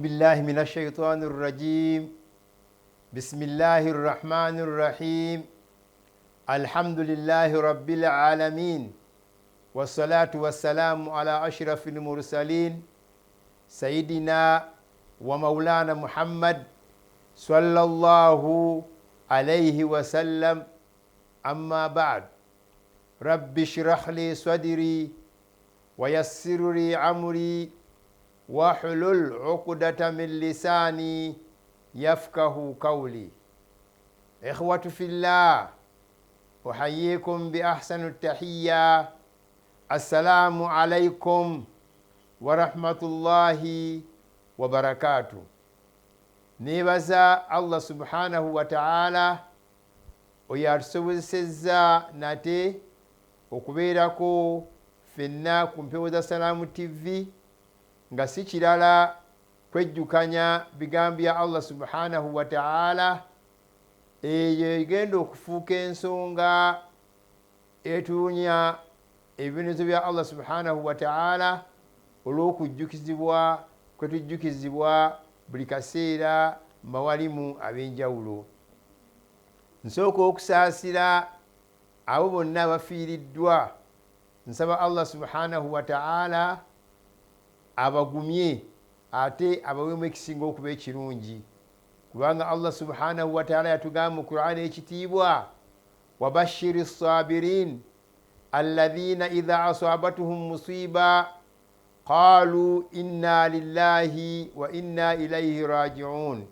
بالله من الشيطان الرجيم. بسم الله الرحمن الرحيم. الحمد لله رب العالمين، والصلاة والسلام على أشرف المرسلين، سيدنا ومولانا محمد صلى الله عليه وسلم. أما بعد، رب اشرح لي صدري ويسر لي أمري واحلل عقدة من لساني يفقه قولي. إخوة في الله، أحييكم بأحسن التحية، السلام عليكم ورحمة الله وبركاته. Nebaza Allah subhanahu wataala oyo atusobozesezza nate okubeerako ffenna ku mpewo za Salaamu TV, nga si kirala kwejjukanya bigambo bya Allah subhanahu wataala, eyo egenda okufuuka ensonga etuunya ebibonerezo bya Allah subhanahu wataala olw'okujjukizibwa kwe tujjukizibwa buli kaseera mawalimu ab'enjawulo. Nsooka okusaasira abo bonna abafiiriddwa. Nsaba Allah subhanahu wataala abagumye ate abaweemu ekisinga okuba ekirungi, kubanga Allah subhanahu wataala yatugamba mu Qur'ani ekitiibwa: "Wabashiri sabirin alladhina idha asabatuhum musiba qalu inna lillahi wa inna ilaihi rajiun."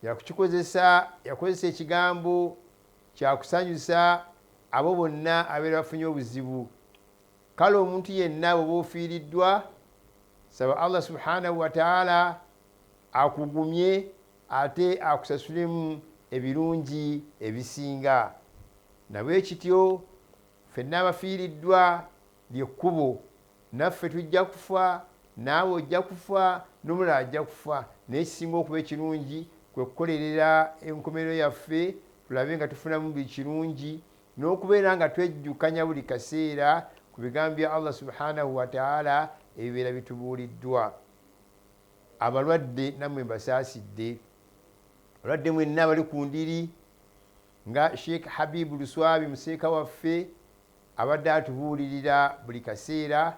Yakukikozesa, yakozesa ekigambo kyakusanyusa abo bonna abeera bafunye obuzibu. Kale omuntu yenna bweba ofiiriddwa, saba Allah subhanahu wataala akugumye ate akusasulemu ebirungi ebisinga. Nabwe kityo ffenna abafiiriddwa lyekkubo, naffe tujja kufa, naawe ojja kufa, n'omulala ajja kufa, naye ekisinga okuba ekirungi kwe kukolerera enkomerero yaffe, tulabe nga tufunamu buli kirungi n'okubeera nga twejjukanya buli kaseera ku bigambo bya Allah subhanahu wataala ebibeera bitubuuliddwa. Abalwadde nammwe mbasaasidde, abalwadde mwenna bali ku ndiri, nga Sheikh Habibu Luswabi museeka waffe abadde atubuulirira buli kaseera,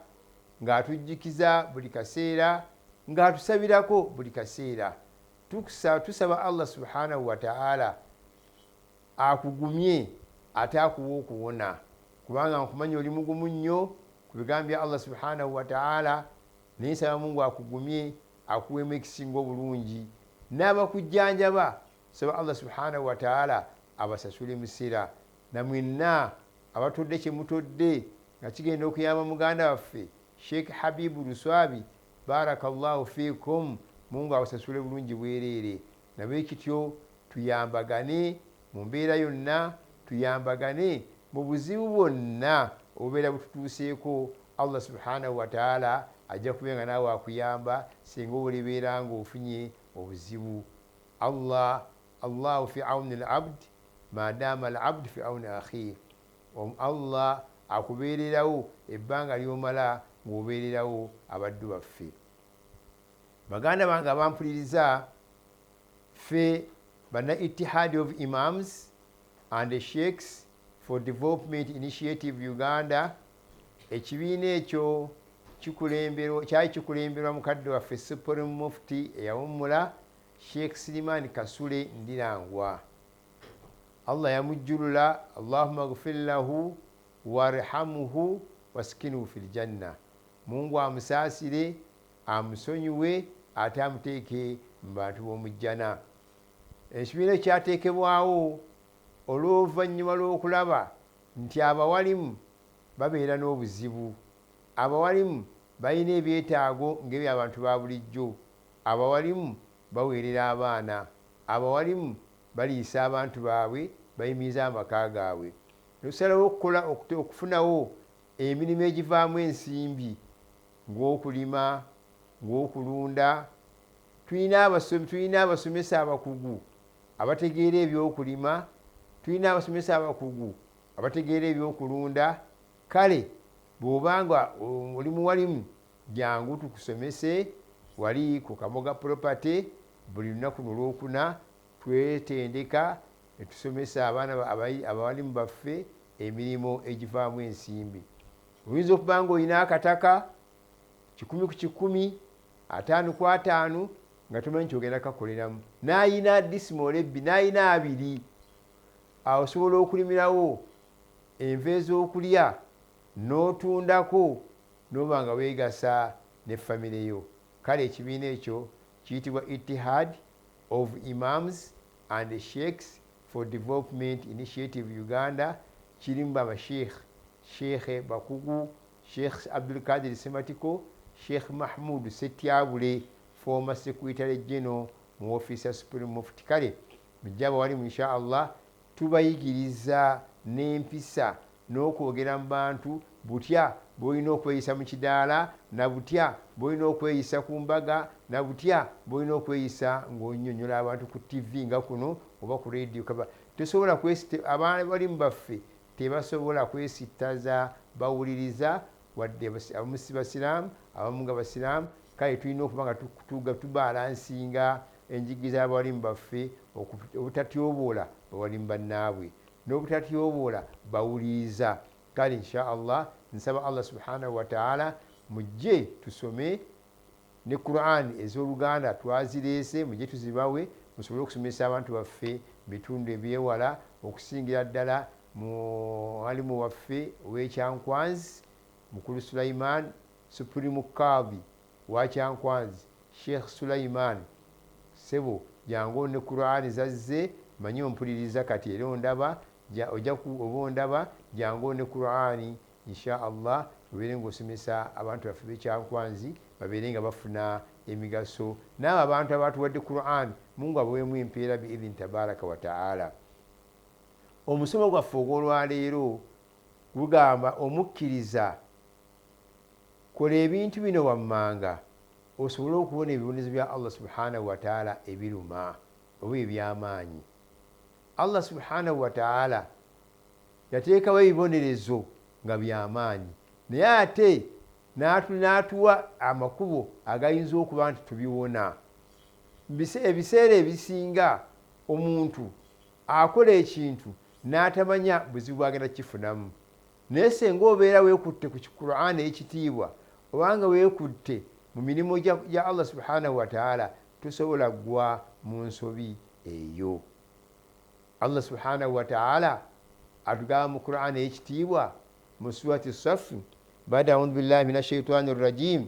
ng'atujjukiza buli kaseera, ng'atusabirako buli kaseera. Tusaba Allah subhanahu wataala akugumye ate akuwa okuwona, kubanga nkumanya oli mugumu nnyo ku bigambo bya Allah subhanahu wataala, naye nsaba Mungu akugumye, akuweemu ekisinga obulungi. N'abakujjanjaba, saba Allah subhanahu wataala abasasule musera. Namwenna abatodde kyemutodde nga kigenda okuyamba muganda waffe Sheikh Habibu Luswabi, barakallahu fikum, Mungu abasasule bulungi bwereere. Nabwe kityo tuyambagane mu mbeera yonna, tuyambagane mu buzibu bwonna obubeera bututuuseeko. Allah subhanahu wataala ajja kubeera nga naawe akuyamba singa olibeera ng'ofunye obuzibu. Allah allahu fi auni al abd madama al abd fi auni akhih. Allah akubeererawo ebbanga lyomala ng'obeererawo abaddu baffe. Baganda bange abampuliriza, ffe banna Ittihad of Imams and Sheikhs for Development Initiative Uganda, ekibiina ekyo kyali kikulemberwa mukadde waffe Supreme Mufti eyawummula, Sheikh Siliman Kasule Ndirangwa. Allah yamujjulula, allahumma gfir lahu warhamuhu waskinuhu fi ljanna. Mungu amusaasire, amusonyiwe ate amuteeke mu bantu b'omujjana. Ekibiina ekyateekebwawo olw'oluvannyuma lw'okulaba nti abawalimu babeera n'obuzibu, abawalimu balina ebyetaago ng'ebyabantu ba bulijjo, abawalimu baweerera abaana, abawalimu baliisa abantu baabwe, bayimiriza amaka gaabwe. Netusalawo okukola okufunawo emirimu egivaamu ensimbi ng'okulima, ng'okulunda. Tulina abasomesa abakugu abategeera ebyokulima, tulina abasomesa abakugu abategeera ebyokulunda. Kale bw'obanga oli muwalimu, jangu tukusomese. Wali ku Kamoga Property buli lunaku nolwokuna twetendeka netusomesa abaana abawalimu baffe emirimu egivaamu ensimbi. Oyinza okuba nga olina akataka 100 ku 100, 50 ku 50 nga tomanyi kyogenda kakoleramu, n'ayina disimoolo ebbi n'ayina 2, awo osobola okulimirawo enva ez'okulya n'otundako n'oba nga weegasa ne famire yo. Kale ekibiina ekyo kiyitibwa Ittihad of Imams and Sheikhs for Development Initiative Uganda. Kirimu abasheikh, Sheikh Bakugu, Sheikh Abdulkadir Sematiko, Sheikh Mahmud Setyabule, former Secretary General mu office ya Supreme Mufti. Kale mujje abawalimu insha Allah, tubayigiriza n'empisa n'okwogera mu bantu, butya bw'olina okweyisa mu kidaala, na butya bw'olina okweyisa ku mbaga, na butya bw'olina okweyisa ng'onnyonnyola abantu ku TV nga kuno oba ku radio. Kaba tosobola abalimu baffe tebasobola kwesittaza bawuliriza, wadde abamu si basiraamu, abamu nga basiraamu. Kale tulina okuba nga tubalansinga enjigiriza y'abawalimu baffe obutatyoboola bawalimu bannaabwe n'obutatyoboola bawuliriza. Kale insha Allah nsaba Allah subhanahu wa ta'ala mujje tusome ne Quran ez'Oluganda twazireese, mujje tuzibawe musobole okusomesa abantu baffe mu bitundu ebyewala, okusingira ddala mu alimu waffe ow'Ekyankwanzi Mukulu Sulaiman, Supreme Kadhi wa Kyankwanzi Sheikh Sulaiman. Ssebo jangu ne Quran zazze, manyi ompuliriza kati era ondaba, ojja oba ondaba, jangu ne Quran insha Allah obeere ng'osomesa abantu baffe b'Ekyankwanzi babeere nga bafuna emigaso. N'abo abantu abatuwadde Quran Mungu abaweemu empeera biidhini tabaraka wa taala. Omusomo gwaffe ogw'olwaleero gugamba omukkiriza kola ebintu bino wammanga osobole okubona ebibonerezo bya Allah subhanahu wa taala ebiruma oba eby'amaanyi. Allah subhanahu wa taala yateekawo ebibonerezo nga by'amaanyi, naye ate n'atuwa amakubo agayinza okuba nti tubiwona. Ebiseera ebisinga omuntu akola ekintu n'atamanya buzibu bw'agenda kukifunamu, naye singa obeera weekutte ku Qur'an ey'ekitiibwa obanga weekutte mu mirimu gya Allah subhanahu wa taala, tosobola ggwa mu nsobi eyo. Allah subhanahu wa taala atugamba mu Qur'an ey'ekitiibwa mu surati Safi, bada audhu billahi minash shaitani rrajim,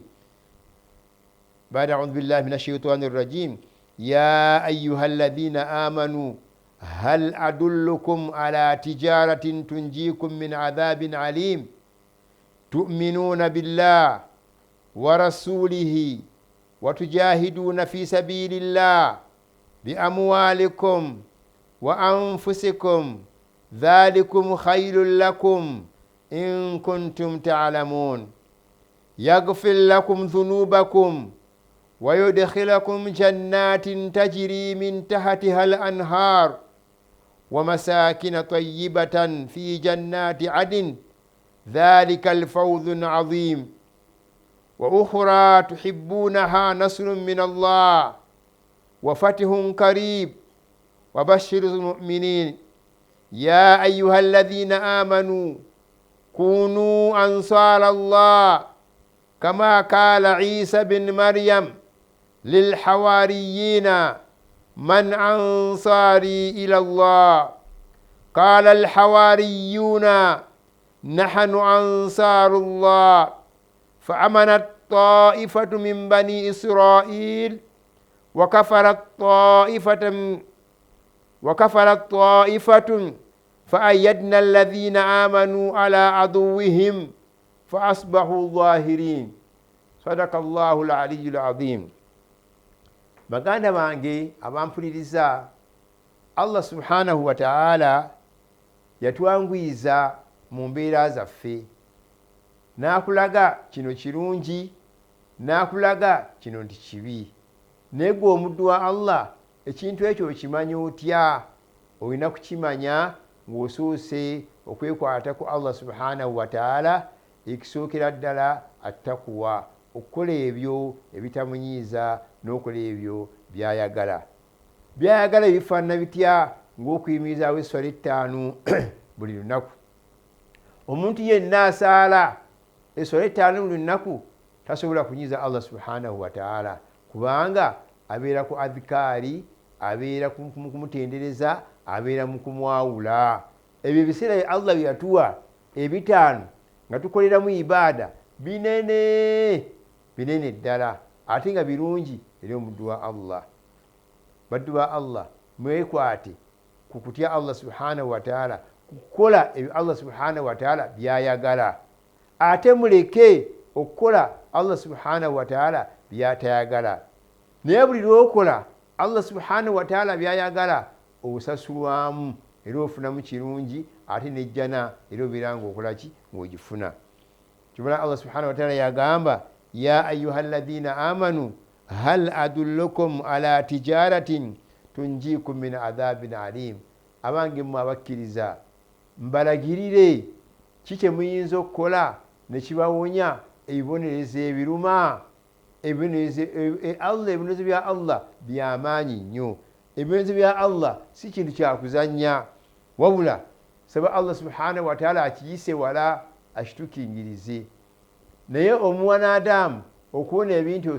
bada audhu billahi minash shaitani rrajim, ya ayuha alladhina amanu hal adullukum ala tijaratin tunjikum min adhabin alim tu'minuna billah wa rasulihi wa tujahiduna fi sabilillah bi amwalikum wa anfusikum dhalikum khayrun lakum in kuntum ta'lamun yaghfir lakum dhunubakum wa yudkhilakum jannatin tajri min tahtiha al-anhar wa masakina tayyibatan fi jannati adin dhalika al-fawzu al-azim wa ukhra tuhibbunaha nasrun min Allah wa fathun qarib wa bashshiril mu'minin ya ayyuhalladhina amanu kunu ansara Allah kama qala Isa bin Maryam lilhawariyina man ansari ila Allah qala alhawariyuna nahnu ansarullah faamanat taifatu min bani Israil wa kafarat taifatun faayyadna alladhina amanu ala aduwwihim faasbahu dhahirin. Sadaka Allahu al-aliyyul azim. Baganda bange abampuliriza, Allah subhanahu wa ta'ala yatwanguyiza mu mbeera zaffe n'akulaga kino kirungi, n'akulaga kino nti kibi. Naye gwe omuddu wa Allah ekintu ekyo okimanya otya? Olina kukimanya ng'osoose okwekwata ku Allah subhanahu wa ta'ala. Ekisookera ddala attakuwa, Okukola ebyo ebitamunyiiza n'okola ebyo byayagala. Byayagala ebifaanana bitya? Ng'okuyimirizaawo esswala ettaano buli lunaku. Omuntu yenna asaala esswala ettaano buli lunaku tasobola kunyiiza Allah subhanahu wataala, kubanga abeera ku adhikaari, abeera mu kumutendereza, abeera mu kumwawula. Ebyo ebiseera Allah bye yatuwa ebitaano nga tukoleramu ibaada binene binene ddala, ate nga birungi eri omuddu wa Allah. Baddu ba Allah, mwekwate ku kutya Allah subhanahu wataala, kukola ebyo Allah subhanahu wataala byayagala, ate muleke okukola Allah subhanahu wataala byatayagala. Naye buli lwokola Allah subhanahu wataala byayagala osasulwamu era ofunamu kirungi, ate nejjana era obeera nga okolaki ngaogifuna. Kibula Allah subhanahu wataala yagamba, ya ayuha alladhina amanu hal adullukum ala tijaratin tunjikum min adhabin alim. Abange mmwe abakkiriza, mbalagirire ki kye muyinza okukola ne kibawonya ebibonerezo ebiruma. Allah, ebibonerezo bya Allah byamaanyi nnyo. Ebibonerezo bya Allah si kintu kyakuzannya, wabula saba Allah subhanahu wataala akiyise wala akitukingirize. Naye omuwanadamu okuwona ebintu,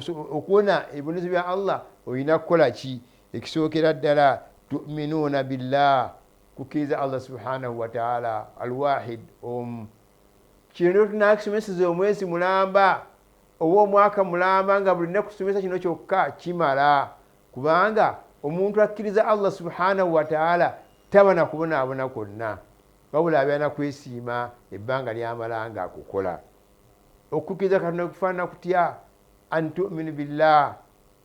okuwona ebibonerezo bya Allah, olina kukola ki? Ekisookera ddala, tuminuuna billah, kukkiriza Allah subhanahu wataala alwahid omu. Kino tunakisomeseza omwezi mulamba oba omwaka mulamba, nga buli nnaku tusomesa kino kyokka kimala, kubanga omuntu akkiriza Allah subhanahu wataala taba na kubonaabona kwonna, wabula abeera na kwesiima ebbanga lyamala nga akukola. Okukkiriza Katonda kufaanana kutya? An tuminu billah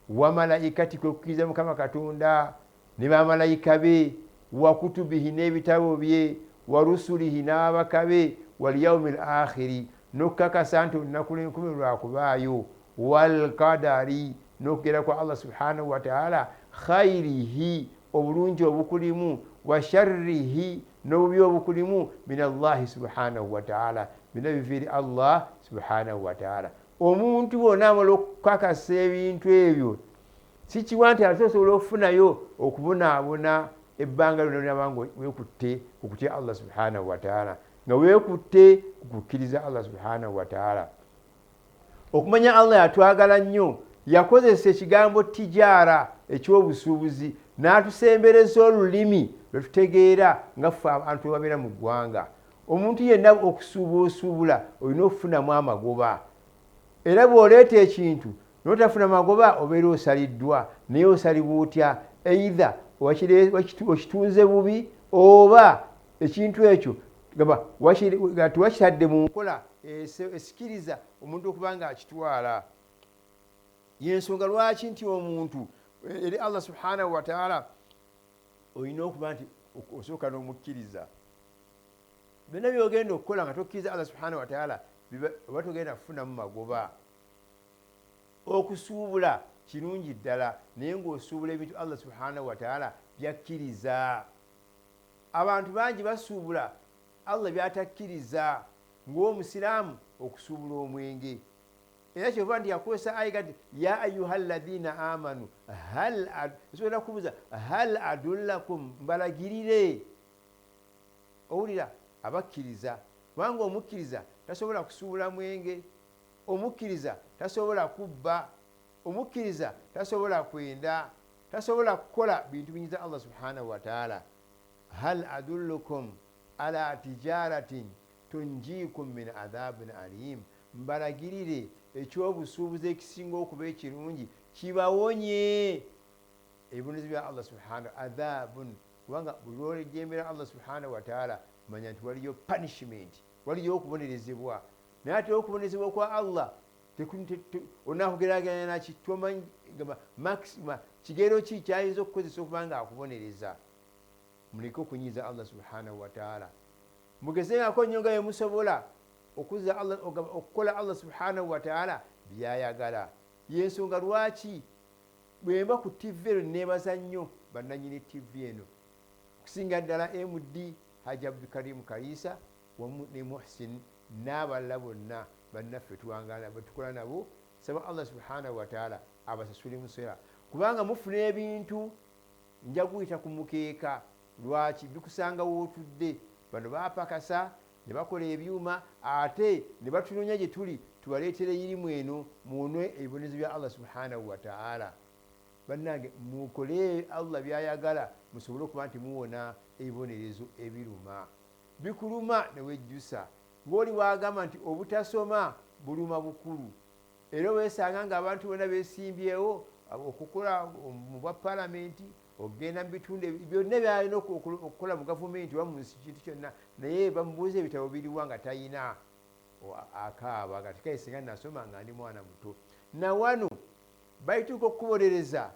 wa malaikati, kwe kukkiriza Mukama Katonda ne bamalayika be, wa kutubihi, n'ebitabo bye, wa rusulihi, n'ababaka be, walyaumi l akhiri, n'okukakasa nti olunaku lw'enkumi lwakubaayo, walkadari, n'okugera kwa Allah subhanahu wataala, khairihi, obulungi obukulimu, wa sharrihi, n'obubi obukulimu, min Allahi subhanahu wataala, byonna biva eri Allah subhanahu wataala. Omuntu bwona amala okukakasa ebintu ebyo, sikiwa nti ate osobola okufunayo okubonaabona ebbanga lyonna lyonaba nga weekutte ku kutya Allah subhanahu wataala, nga weekutte ku kukkiriza Allah subhanahu wataala. Okumanya Allah yatwagala nnyo, yakozesa ekigambo tijaara ekyobusuubuzi n'atusembereza olulimi lwe tutegeera nga ffe abantu bwe babeera mu ggwanga. Omuntu yenna okusuuba osuubula olina okufunamu amagoba, era bw'oleeta ekintu n'otafuna magoba obeera osaliddwa. Naye osalibwa otya? Eitha okitunze bubi, oba ekintu ekyo tewakitadde mu nkola esikiriza omuntu okuba nga akitwala. Yensonga lwaki nti omuntu eri Allah subhanahu wataala olina okuba nti osooka n'omukkiriza. Byonna byogenda okukola nga tokkiriza Allah subhanahu wataala oba togenda kufunamu magoba. Okusuubula kirungi ddala, naye ng'osuubula ebintu Allah subhanahu wataala byakkiriza. Abantu bangi basuubula Allah byatakkiriza, ng'omusiraamu okusuubula omwenge. Era kyova nti yakozesa ayiga nti ya ayuha alladhina amanu hal, esobola kubuuza hal adullakum, mbalagirire. Owulira abakkiriza, kubanga omukkiriza tasobola kusuubula mwenge, omukkiriza tasobola kubba, omukkiriza tasobola kwenda, tasobola kukola bintu binyiza Allah subhanahu wataala. Hal adullukum ala tijaratin tunjikum min adhabin alim, mbalagirire ekyobusuubuzi ekisinga okuba ekirungi kibawonye ebibonerezo bya Allah subhanahu adhabun. Kubanga buli lwolejembera Allah subhanahu wataala, manya nti waliyo punishment, waliyo okubonerezebwa. Naye ate okubonerezebwa kwa Allah onakugeraageranya naki? Tomanyi maxima kigero ki kyayinza okukozesa okuba nga akubonereza. Muleke okunyiiza Allah subhanahu wataala, mugezengako nnyo nga bwemusobola okukola Allah subhanahu wataala byayagala. Yensonga lwaki bwemba ku TV eno nebaza nnyo bannanyini TV eno, okusinga ddala MD Haji Abdulkarim Kaliisa wamu ne Muhsin N'abalala bonna bannaffe tuwangaala betukola nabo, saba Allah subhanahu wataala abasasule musera, kubanga mufuna ebintu nja kuyita ku mukeeka. Lwaki bikusanga wootudde? Bano bapakasa ne bakola ebyuma, ate ne batunoonya gye tuli tubaleetere irimu eno muwone ebibonezo bya Allah subhanahu wataala. Bannange, mukole Allah byayagala musobole okuba nti muwona ebibonerezo ebiruma. Bikuluma newejjusa ngaoli wagamba nti obutasoma buluma bukulu. Era weesanga nga abantu bonna besimbyewo okukola mu bwa palamenti, okugenda mu bitundu byonna byalina okukola mu gavumenti oba mu nsi, kintu kyonna, naye bamubuuza ebitabo biriwa nga talina, akaaba nga tikaye singa nasoma nga ndi mwana muto. Nawano balituuka okukubonereza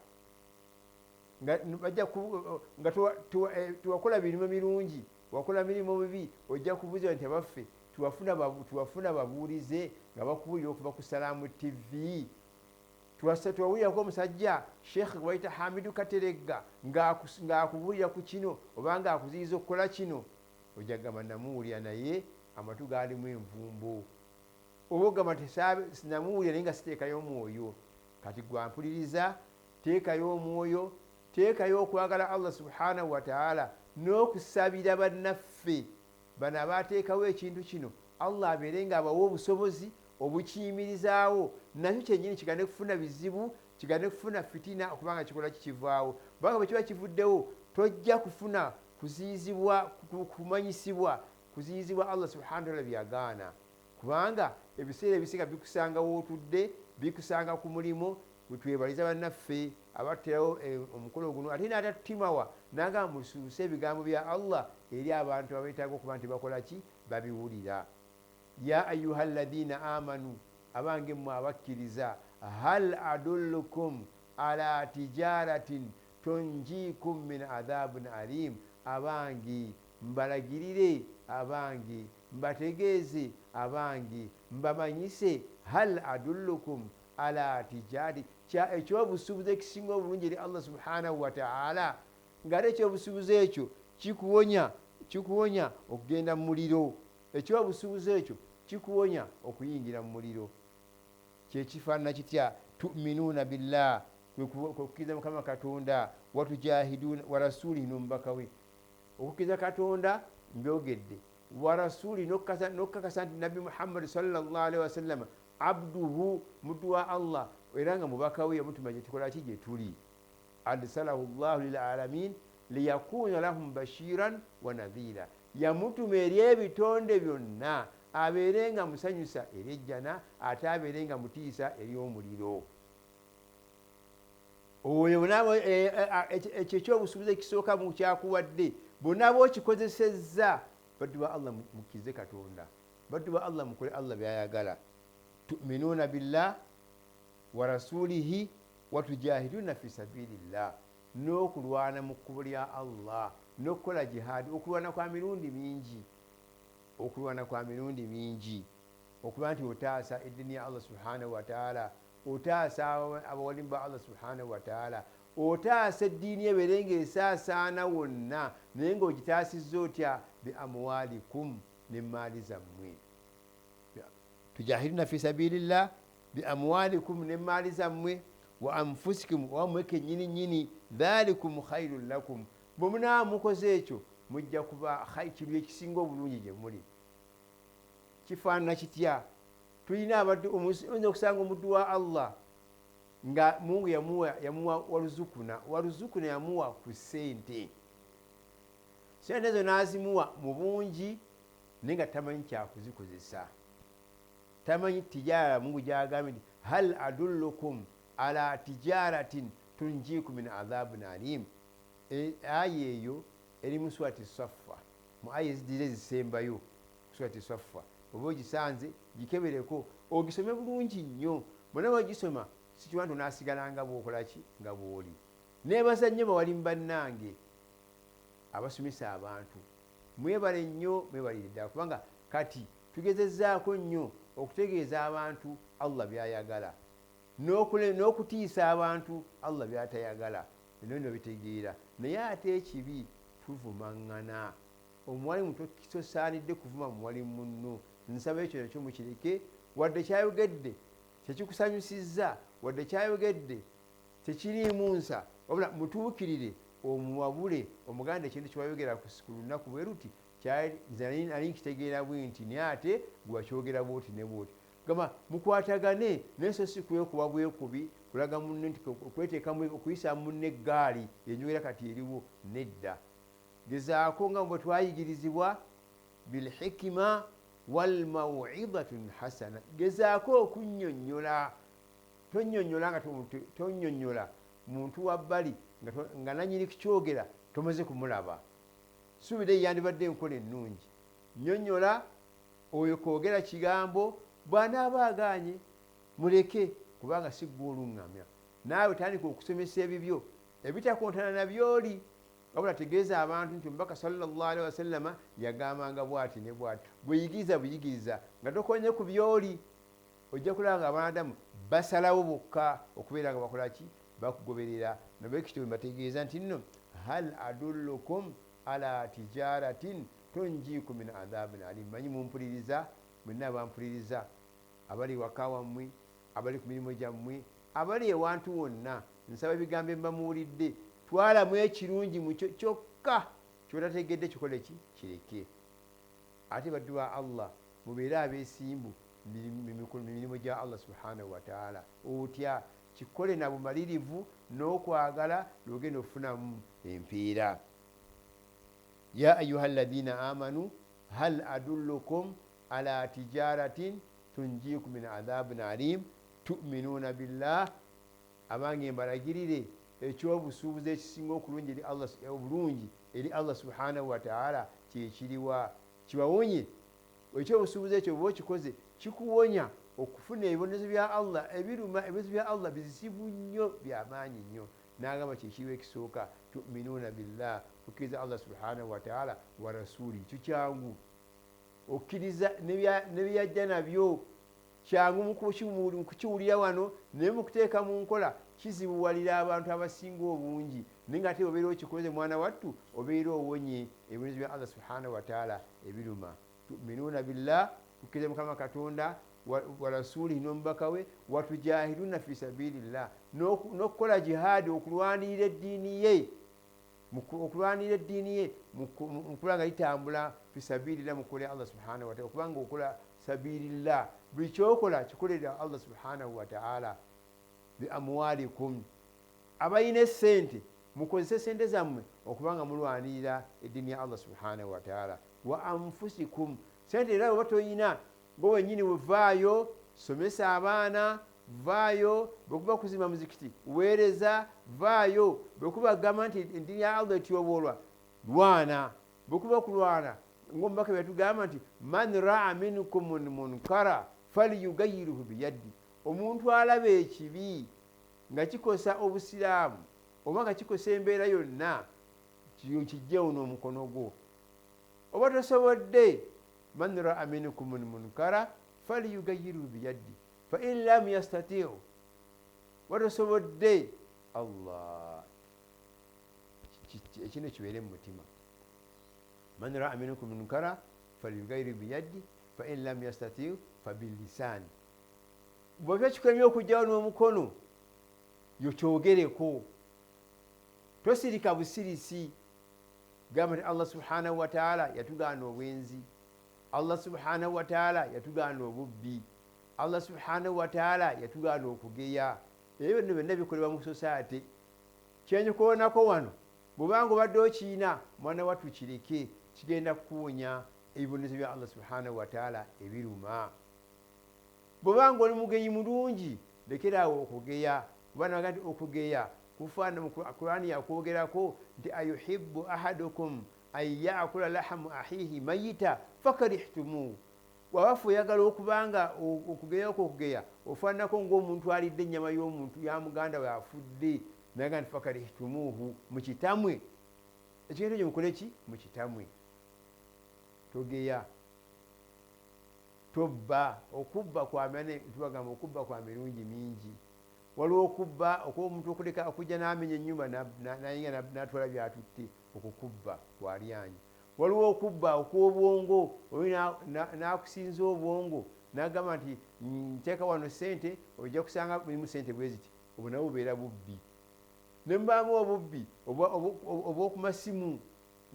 nga tewakola mirimu mirungi, wakola mirimu mibi. Ojja kubuuza nti abaffe, tuwafuna babuulize nga bakubuulira okuva ku Salaamu TV? Tuwawulirako omusajja Sheekh gwe bayita Hamidu Kateregga ng'akubuulira ku kino oba ng'akuziyiza okukola kino? Ojja kugamba, namuwulira naye amatu gaalimu envumbo, oba ogamba nti sinamuwulira naye nga siteekayo omwoyo. Kati gwampuliriza, teekayo omwoyo, teekayo okwagala Allah subhanahu wataala n'okusabira bannaffe bano abateekawo ekintu kino, Allah abeere nga abawa obusobozi obukiyimirizaawo, nakyo kyennyini kigane kufuna bizibu, kigane kufuna fitina, okubanga kikola kikivaawo. Kubanga bwe kiba kivuddewo, tojja kufuna kuziyizibwa, kumanyisibwa kuziyizibwa Allah subhanahu wataala byagaana, kubanga ebiseera ebisinga bikusanga wootudde, bikusanga ku mulimu. Wetwebaliza bannaffe abatuterawo omukolo guno, ate n'atatutimawa nagamba musuuse ebigambo bya Allah eri abantu abeetaaga okuba nti bakola ki, babiwulira. Ya ayuha alladhina amanu, abange mmwe abakkiriza, hal adullukum ala tijaratin tunjikum min adhabun alim. Abange mbalagirire, abange mbategeeze, abange mbamanyise, hal adullukum ala tijari, ekyobusuubuzi ekisinga obulungi eri Allah subhanahu wataala, ngaate ekyobusuubuzi ekyo kikuwonya okugenda mu muliro, ekyobusuubuzi ekyo kikuwonya okuyingira mu muliro. Kyekifaanana kitya? Tuminuuna billah, kwekukkiriza Mukama Katonda, watujahiduna wa rasulihi, n'omubaka we. Okukkiriza Katonda mbyogedde, wa rasuli, n'okukakasa nti Nabbi Muhammadi sallallahu alaihi wasallama abduhu, muddu wa Allah, era nga mubaka we, yamutuma gyetukola ki, gye tuli. Arsalahu llahu lilalamin liyakuna lahum bashiran wa nadhira, yamutuma eri ebitonde byonna abeere nga musanyusa eri ejjana, ate abeere nga mutiisa eri omuliro. Oyo ekyo ekyobusuubuzi ekisooka mu kyakuwadde, bonna okikozesezza. Baddu ba Allah, mukkirize Katonda. Baddu ba Allah, mukole Allah byayagala. Tuminuuna billah wa rasulihi watujahiduna fi sabilillah, n'okulwana mu kkubo lya Allah, n'okukola jihaadi. Okulwana kwa mirundi mingi, okulwana kwa mirundi mingi, okuba nti otaasa eddiini ya Allah subhanahu wataala, otaasa abawalimu ba Allah subhanahu wataala, otaasa eddiini ebeere ngaesaasaana wonna. Naye ngaogitaasizza otya? Bi amwalikum, nemaali zammwe. Tujahiduna fi sabilillah bi amwalikum, nemaali zammwe, wa anfusikum, wammwe kenyini nyini. Dhalikum khairun lakum, bwe munaaba mukoze ekyo mujja kuba kintu ekisinga obulungi gye muli. Kifaanana kitya? Tulina abaddu, oyinza okusanga omuddu wa Allah nga Mungu yamuwa waruzukuna, waruzukuna, yamuwa ku ssente, sente ezo n'azimuwa mu bungi, naye nga tamanyi kyakuzikozesa, tamanyi tijara. Mungu gyagambye nti hal adullukum ala tijaratin tunjiku min adhabun alim. Aya eyo eri mu Surati Saffa, mu aya ezidira ezisembayo Surati Saffa. Oba ogisanze, gikebereko ogisome bulungi nnyo. Bonna bagisoma, sikiwa nti onaasigala nga bwokolaki, nga bwoli. Nebaza nnyo bawalimu bannange abasomesa abantu, mwebale nnyo, mwebalire ddala, kubanga kati tugezezaako nnyo okutegeeza abantu Allah byayagala n'okutiisa abantu Allah byatayagala. Bino bino bitegeera, naye ate ekibi tuvumaŋŋana. Omuwalimu tosaanidde kuvuma muwalimu munno. Nsaba ekyo nakyo mukireke, wadde kyayogedde tekikusanyusizza, wadde kyayogedde tekiriimu nsa, wabula mutuukirire omuwabule, omuganda ekintu kyewayogera ku lunaku bwe luti nze nali nkitegeera bwe nti, naye ate gwe wakyogera bwoti ne bwoti. Gamba mukwatagane, naye so si kwekuba bwekubi kulaga munne nti okweteekamu okuyisa munne eggaali yenjogera kati eriwo. Nedda, gezaako nga bwe twayigirizibwa bilhikima walmawidhatun hasana, gezaako okunnyonnyola. Tonnyonnyola nga tonnyonnyola muntu wa bbali nga nanyini kukyogera tomaze kumulaba. Suubira yandibadde enkola ennungi. Nnyonnyola oyo kwogera kigambo, bw'anaaba agaanye muleke, kubanga si ggwe oluŋŋamya. Naawe tandika okusomesa ebibyo ebitakontana na by'oli, wabula tegeeza abantu nti omubaka sallallahu alaihi wasallama yagambanga bw'ati ne bw'ati. Bweyigiriza buyigiriza nga tokonye ku by'oli, ojja kulaba nga abanaadamu basalawo bokka okubeera nga bakola ki, bakugoberera. Nabwekityo mbategeeza nti nno hal adullukum ala tijaratin tunjiku min adhabin alim. Manyi mumpuliriza mwenna abampuliriza, abali waka wammwe, abali ku mirimu gyammwe, abali ewantu wonna, nsaba ebigambo emba muwulidde twalamu ekirungi mukyo kyokka, kyotategedde kikole ki, kireke. Ate baddu ba Allah mubeere abeesimbu mu mirimu gya Allah subhanahu wa ta'ala. Otya kikole na bumalirivu n'okwagala lwogenda okufunamu empeera. Ya ayuha alladhina amanu hal adullukum ala tijaratin tunjikum min adhabin alim tu'minuna billah. Abange mbalagirire ekyobusuubuzi ekisinga okulungi eri Allah, obulungi eri Allah subhanahu wa ta'ala kyekiriwa, kiwawonye. Ekyobusuubuzi ekyo bw'oba okikoze kikuwonya okufuna ebibonerezo bya Allah ebiruma. Ebibonerezo bya Allah bizibu nnyo, byamaanyi nnyo. N'agamba kyekiriwa ekisooka, tu'minuuna billah, kukkiriza Allah subhanahu wa ta'ala wa rasuli. Kyo kyangu okkiriza ne byajja nabyo, kyangu mu kukiwulira wano, naye mu kuteeka mu nkola kizibuwalira abantu abasinga obungi. Naye ng'ate obeera okikoze mwana wattu, obeera owonye ebibonerezo bya Allah subhanahu wa ta'ala ebiruma. Tu'minuuna billah, kukkiriza Mukama Katonda wa rasulihi n'omubaka we, watujahiduna fi sabilillah, n'okukola jihaadi okulwanirira eddiini ye, okulwanirira eddiini ye mu kuba nga litambula fi sabilillah, mukolera Allah subhanahu wa ta'ala. Okubanga okola sabilillah, buli kyokola kikolera Allah subhanahu wa ta'ala. Bi amwalikum, abalina essente mukozese sente zammwe okubanga mulwanirira eddiini ya Allah subhanahu wa ta'ala. Wa anfusikum, sente era oba toyina gwe wennyini wevaayo, somesa abaana, vaayo bwekuba kuzimba muzikiti weereza, vaayo bwekuba kugamba nti eddiini ya Allah etyoboolwa, lwana. Bwekuba kulwana ng'omubaka bwe yatugamba nti man raa minkum munkara falyugayiruhu biyaddi, omuntu alaba ekibi nga kikosa obusiraamu oba nga kikosa embeera yonna, kijjewo n'omukono gwo. Oba tosobodde, man raa minkum munkara falyugayiruhu biyaddi fa in lam yastatiu, oba tosobodde, Allah ekino kibeere mu mutima. Man raa minkum munkara falyugayiruhu biyaddi fa in lam yastatiu fabilisani. Bw'oba kikulemye okugyawo n'omukono, yo kyogereko, tosirika busirisi. Gamba nti Allah subhanahu wa ta'ala yatugaana obwenzi, Allah subhanahu wa ta'ala yatugaana obubbi, Allah subhanahu wa ta'ala yatugaana okugeya. Ebyo byonna byonna bikolebwa mu society. Kyenjikoonako wano, bw'obanga obadde okiina, mwana wattu kireke, kigenda kukuwonya ebibonerezo bya Allah subhanahu wa ta'ala ebiruma. Bw'obanga oli mugeyi mulungi, lekeraawo okugeya. Kuba naga nti okugeya kufaanana mu Kurani yakwogerako nti ayuhibbu ahadukum an yaakula lahamu ahihi mayita fakarihtumuhu. Bw'aba oyagala okubanga okugeyako okugeya ofaananako ng'omuntu alidde ennyama y'omuntu ya muganda we afudde, naga nti fakarihtumuhu, mukitamwe. Ekintu ekyo mukole ki? Mukitamwe. Togeya, tobba. Okubba tubagamba okubba kwa mirundi mingi. Waliwo okubba okw'omuntu okuleka okujja n'amenya ennyumba nayinga n'atwala by'atutte, okwo kubba kwalyanyi. Waliwo okubba okw'obwongo, oyo n'akusinza obwongo n'agamba nti nteeka wano ssente, ojja kusanga mulimu ssente bwe ziti. Obwo nabwo bubeera bubbi. Ne mubaamu obubbi obw'oku masimu,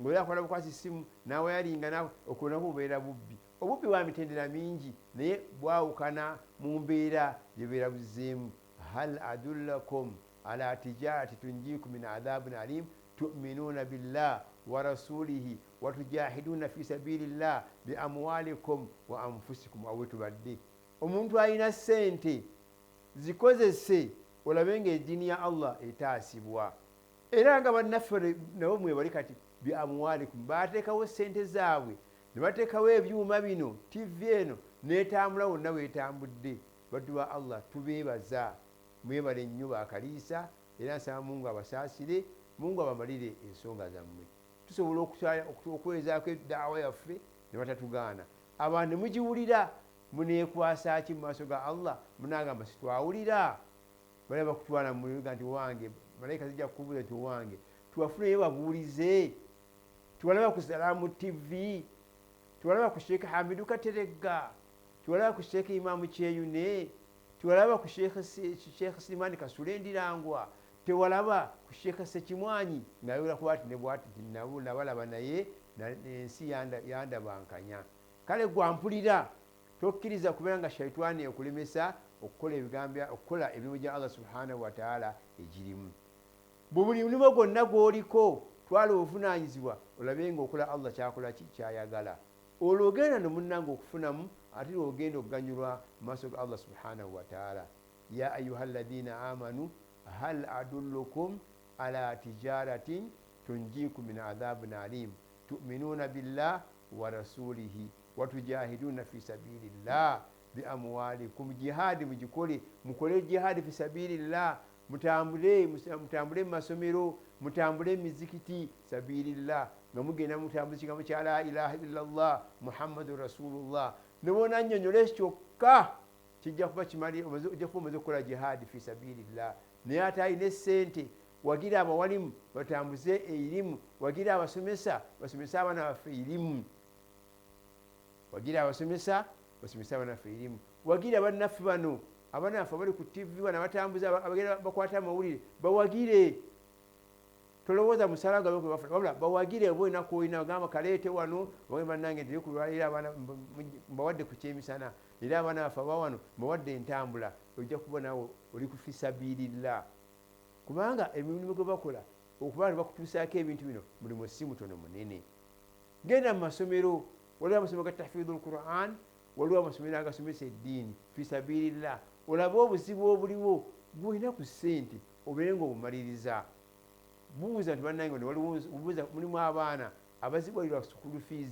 ng'oli akola bukwasi ssimu n'awayalinga, okwo nabwo bubeera bubbi. Obubbi bwa mitendera mingi, naye bwawukana mu mbeera gye bubeera buzzeemu. Hal adullakum ala tijarati tunjikum min adhabin alim tuminuuna billah wa rasulihi watujahiduna fi sabilillah bi amwalikum wa anfusikum. Awe tubadde omuntu alina ssente zikozese olabe nga eddiini ya Allah etaasibwa. Era nga bannaffe nabo mwebali kati bi amwalikum, bateekawo ssente zaabwe ne bateekawo ebyuma bino, TV eno n'etambula wonna weetambudde. Baddu ba Allah, tubeebaza, mwebale nnyo bakaliisa, era nsaba Mungu abasaasire, Mungu abamalire ensonga zammwe. Tusobola okwezaako eddaawa yaffe ne batatugaana. Abantu ne mugiwulira, muneekwasa ki mu maaso ga Allah? Munaagamba sitwawulira? Bali bakutwala muga nti wange, malayika zijja kukubuuza nti wange, tuwafuneyo babuulize, tuwalaba ku Salaamu TV, tuwalaba ku Sheekh Hamidu Kateregga, tuwalaba ku Sheekh Imaamu Kyeyune, tuwalaba ku Sheekh Sirimani Kasule Ndirangwa, tewalaba ku Sheekh Sekimwanyi ng'ayogera ku bwati ne bwati, nti nabo nabalaba naye ensi yandabankanya. Kale gwampulira, tokkiriza kubeera nga shaitwani ekulemesa okukola ebigambo, okukola emirimu gya Allah subhanahu wataala egirimu. Buli mulimu gwonna gw'oliko, twala obuvunaanyizibwa olabe nga okola Allah kyakola ki, kyayagala. Olwo ogenda no munnange okufunamu, ate lwogenda okuganyulwa mu maaso ga Allah subhanahu wataala. Ya ayuha alladhina amanu hal adullukum ala tijaratin tunjikum min adhabin alim tuminuuna billah wa rasulihi watujahiduna fi sabilillah bi amwalikum. Jihaadi mugikole, mukole jihaadi fi sabilillah, mutambule, mutambule mu masomero, mutambule mizikiti sabilillah, nga mugenda mutambuza ekigambo kya la ilaha illallah Muhammadun rasulullah. Ne bonannyonnyola kyokka kijja kuba kimali, ojja kuba omaze okukola jihaadi fi sabilillah. Naye ate alina essente, wagira abawalimu batambuze erimu, wagira abasomesa basomese abaana baffe erimu, wagira abasomesa basomese abaana baffe erimu, wagira bannaffe bano, abaana baffe abali ku TV bano abatambuza, abagenda bakwata amawulire, bawagire. Tolowooza musala gwabe bafuna, wabula bawagire. Oba olina kwolina, ogamba kaleete wano, oba bannange teri kulwalira abaana mbawadde ku kyemisana, era abaana baffe aba wano mbawadde entambula. Ojja kuba nawe oli ku fisabilillah, kubanga emirimu gwe bakola okuba nga bakutuusaako ebintu bino mulimu si mutono, munene. Genda mu masomero, waliwo amasomero ga tahfidhu lquran, waliwo amasomero agasomesa eddiini fisabilillah. Olabe obuzibu obuliwo, gwolina ku ssente obeere nga obumaliriza. Buuza nti bannange waliwo, mulimu abaana abazibwalirwa school fees,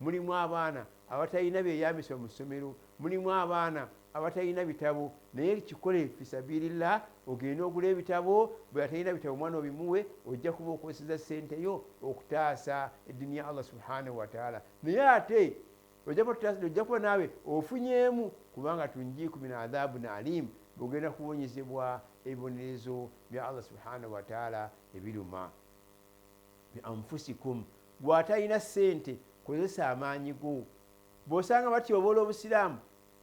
mulimu abaana abatalina byeyambisibwa mu ssomero, mulimu abaana abatalina bitabo. Naye kikole fisabilillah, ogende ogula ebitabo, bwe atalina bitabo omwana obimuwe. Ojja kuba okozesa ssente yo okutaasa eddiini ya Allah subhanahu wataala, naye ate ojja kuba naawe ofunyeemu, kubanga tunjiku min adhabun alim, bwogenda kuwonyezebwa ebibonerezo bya Allah subhanahu wataala ebiruma. Bi anfusikum, bw'atalina ssente kozesa amaanyi go. Bw'osanga batyoboola obusiraamu,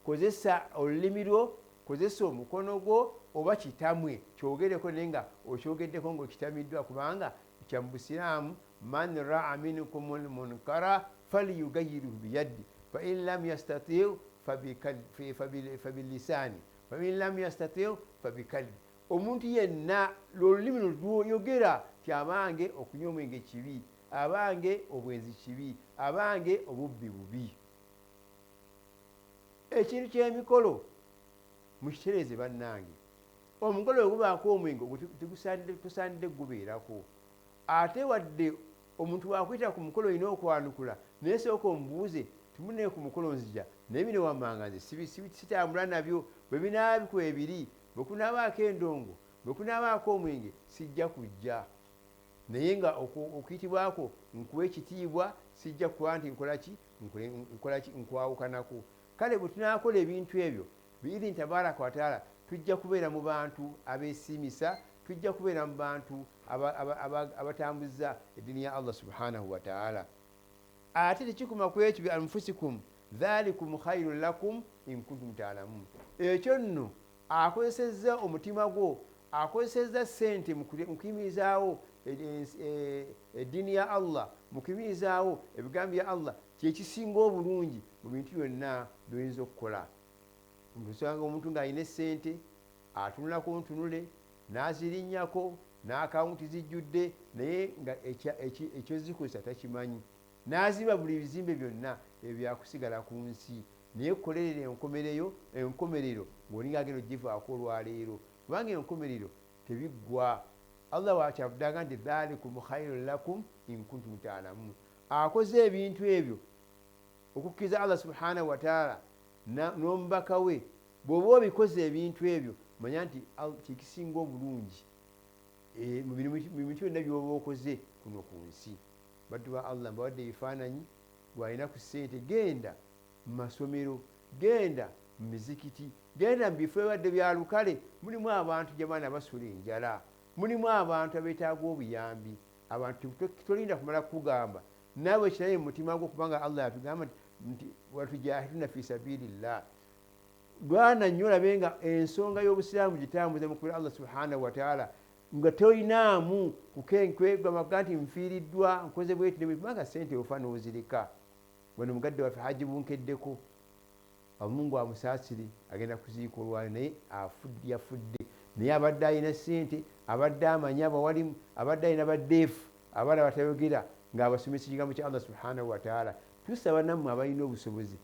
kozesa olulimi lwo, kozesa omukono gwo, oba kitamwe kyogereko, naye nga okyogeddeko ngaokitamiddwa, kubanga kya mu busiraamu: man raa minkum lmunkara falyugayiruhu biyaddi, fain lam yastati fabilisaani, fain lam yastati fabikalbi. Omuntu yenna olulimi lwoyogera ti abange okunywa omwenge kibi, abange obwenzi kibi, abange obubbi bubi. Ekintu kyemikolo mukitereeze bannange. Omukolo bwe gubaako omwenge tusaanidde gubeerako. Ate wadde omuntu wakuyita ku mukolo olina okwanukula, naye sooka omubuuze, timunaye ku mukolo nzija, naye bino wammanga nze sitambula nabyo. Bwe binaabikuba ebiri, bwe kunaabaako endongo, bwe kunaabaako omwenge, sijja kujja. Naye nga okuyitibwako nkuwa ekitiibwa, sijja kuba nti nkolaki, nkolaki, nkwawukanako. Kale bwe tunaakola ebintu ebyo biidhini tabaraka wataala, tujja kubeera mu bantu abeesiimisa, tujja kubeera mu bantu abatambuza eddiini ya Allah subhanahu wataala. Ate tekikoma ku ekyo, bi anfusikum dhalikum khairun lakum in kuntum taalamun. Ekyo nno akozesezza omutima gwo, akozesezza ssente mu kuyimirizaawo eddiini ya Allah, mu kuyimirizaawo ebigambo bya Allah, kyekisinga obulungi mu bintu byonna byoyinza okukola. Osanga omuntu ng'alina essente atunulako ntunule n'azirinnyako n'akawunti zijjudde, naye nga ekyozikozesa takimanyi, n'azimba buli bizimbe byonna ebyo byakusigala ku nsi. Naye kolerera enkomereyo, enkomerero ng'olinga agenda ogivaako olwaleero, kubanga enkomerero tebiggwa. Allah wakyavudde aga nti dhalikum khairun lakum in kuntum taalamun. Akoze ebintu ebyo okukkiriza Allah subhanahu wataala n'omubaka we. Bw'oba obikoze ebintu ebyo, manya nti kyekisinga obulungi mu bintu byonna by'oba okoze kuno ku nsi. Baddu ba Allah, mbawadde ebifaananyi. Gwalina ku ssente, genda mu masomero, genda mu mizikiti, genda mu bifo ebibadde bya lukale. Mulimu abantu gyebaana basula enjala, mulimu abantu abeetaaga obuyambi. Abantu tolinda kumala kukugamba, naawe kirabe mu mutima gwo, kubanga Allah yatugamba nti watujahiduna fi sabilillah. Lwana nnyo olabe nga ensonga y'obusiraamu gitambuza mu kubira Allah subhanahu wataala, nga tolinaamu kukenkwegamaga nti nfiiriddwa, nkoze bweti, kubanga sente ofa n'ozireka. Wano mugadde waffe Haji Bunkeddeko, Omungu amusaasire, agenda kuziika olwali, naye yafudde, naye abadde alina sente, abadde amanyi abawalimu, abadde alina baddeefu abaana batayogera ng'abasomesa ekigambo kya Allah subhanahu wataala. Tusaba nammwe abalina obusobozi,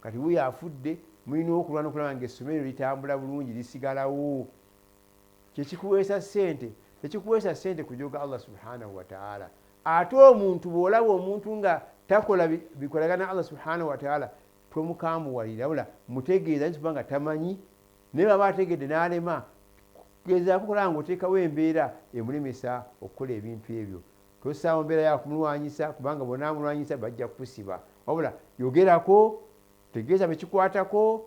kati wuyo afudde, mulina okulwana okulaba nga essomero litambula bulungi, lisigalawo. Kyekikuweesa sente, tekikuweesa sente kujoga Allah subhanahu wataala. Ate omuntu bw'olaba omuntu nga takola bikolagana Allah subhanahu wataala, tomukambuwalira, wabula mutegeeza nti kubanga tamanyi. Naye baba ategedde n'alema, gezaako kulaba nga oteekawo embeera emulemesa okukola ebintu ebyo. Tosaawo mbeera yakumulwanyisa, kubanga bw'onaamulwanyisa bajja kukusiba. Wabula yogerako, tegeeza bekikwatako.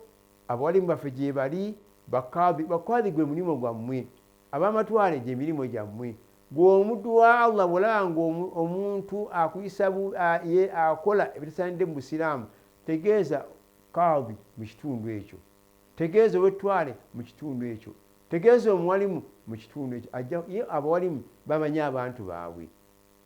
Abawalimu baffe gye bali, bakadhi gwe mulimu gwammwe, ab'amatwale gye mirimu gyammwe. Gwe omuddu wa Allah, bw'olaba nga omuntu akuyisa ye akola ebitasaanidde mu busiraamu, tegeeza kadhi mu kitundu ekyo, tegeeza ow'ettwale mu kitundu ekyo, tegeeza omuwalimu mu kitundu ekyo. Ajja ye, abawalimu bamanyi abantu baabwe.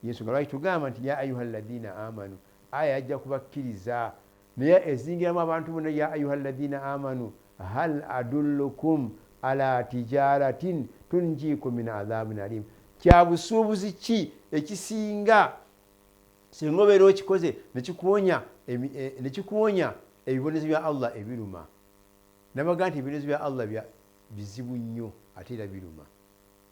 Yensonga lwaki tugamba nti ya ayuha alladhina amanu, aya yajja kubakkiriza, naye ezingiramu abantu bonna. Ya ayuha alladhina amanu hal adullukum ala tijaratin tunjikum min adhabin alim. Kya busuubuzi ki ekisinga singa obeera okikoze nekikuwonya ebibonezo bya Allah ebiruma? Nabaga nti ebibonezo bya Allah bizibu nnyo ate era biruma,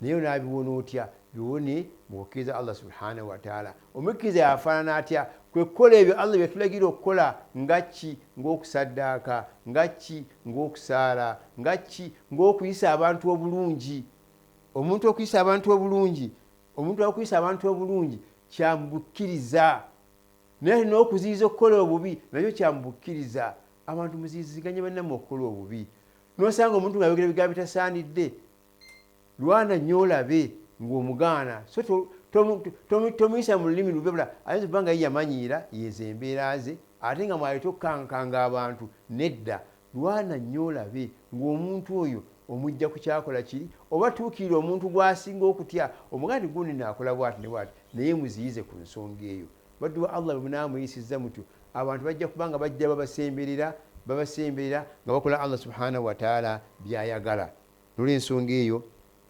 naye onaabiwona otya? Biwone mu kukkiriza Allah subhanahu wataala. Omukkiriza yafaanana atya? Kwe kukola ebyo Allah byetulagira okukola, nga ki? Ng'okusaddaaka, nga ki? Ng'okusaala, nga ki? Ng'okuyisa abantu obulungi. Omuntu okuyisa abantu obulungi, omuntu okuyisa abantu obulungi kyamubukkiriza, naye n'okuziyiza okukola obubi nakyo kyamubukkiriza. Abantu muziyiziganye bannammwe okukola obubi. Nosanga omuntu ng'ayogera ebigambo bitasaanidde, lwana nnyo olabe ng'omugaana, so tomuyisa mu lulimi lubi. Bula ayinza okuba nga ye yamanyiira yezo embeera ze, ate nga mwaleta okukankanga abantu. Nedda, lwana nnyo olabe ng'omuntu oyo omujja ku kyakola kiri, oba tuukirira omuntu gw'asinga okutya, omugaa nti gundi naakola bwati ne bwati, naye muziyize ku nsonga eyo. Baddu ba Allah, bwe munaamuyisizza mutyo, abantu bajja kuba nga bajja babasemberera, babasemberera nga bakola Allah subhanahu wataala byayagala. Nolwensonga eyo,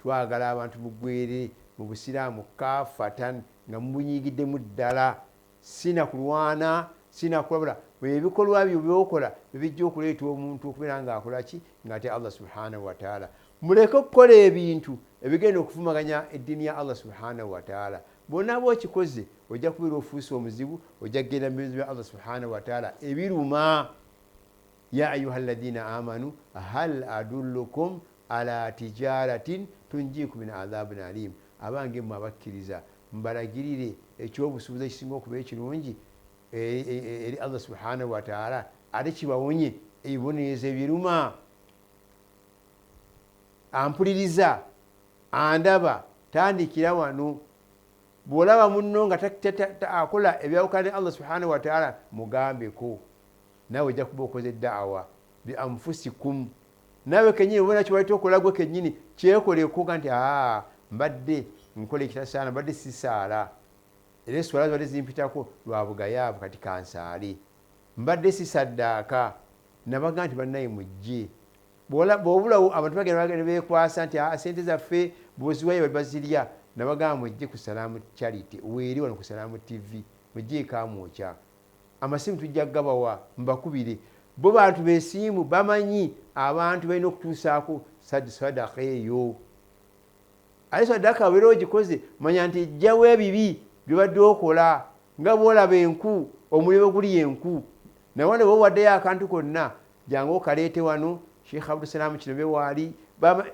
twagala abantu mugwere mu busiraamu kafatan, nga mubunyigiddemu ddala, sina kulwana, sina kulabula. Ebikolwa byo byokola bibijja okuleeta omuntu okubeera ng'akola ki? Ng'ate Allah subhanahu wataala. Muleke okukola ebintu ebigenda okuvumaganya eddiini ya Allah subhanahu wataala. Bw'onaaba okikoze, ojja kubeera ofuuse omuzibu, ojja kugenda mu bibonerezo bya Allah subhanahu wataala ebiruma. Ya ayuha alladhina amanu hal adullukum ala tijaratin tunjikum min adhabin alim. Abange mmwe abakkiriza, mbalagirire ekyobusuubuzi ekisinga okuba ekirungi eri Allah subhanahu wataala, ate kibawonye ebibonerezo ebiruma? Ampuliriza, andaba, tandikira wano. Bw'olaba munno nga akola ebyawukana ne Allah subhanahu wataala, mugambeko, naawe ojja kuba okoze daawa. Bi anfusikum, naawe kenyini obona kiwaleta okola gwe kenyini kyekoleko ga nti aa mbadde nkola ekitasaana, mbadde sisaala, era eswala zibadde zimpitako lwa bugayaavu, kati kansaale. Mbadde sisaddaaka, nabaga nti bannaye mujje. Bw'obulawo abantu bagenda bagenda beekwasa nti aa sente zaffe bw'oziwayo bazirya. Nabagamba mujje ku Salaamu Charity, weeri wano ku Salaamu TV, mujje ekamwokya. Amasimu tujja kugabawa, mbakubire. Bo bantu besiimu, bamanyi abantu balina okutuusaako sadaka eyo. Ate sadaka obeera ogikoze, manya nti ejjawo ebibi byobadde okola, nga bwolaba enku, omuliro guli enku. Naye wano bwe owaddeyo akantu konna, jangu okaleete wano. Sheikh Abdusalaamu kino bewaali,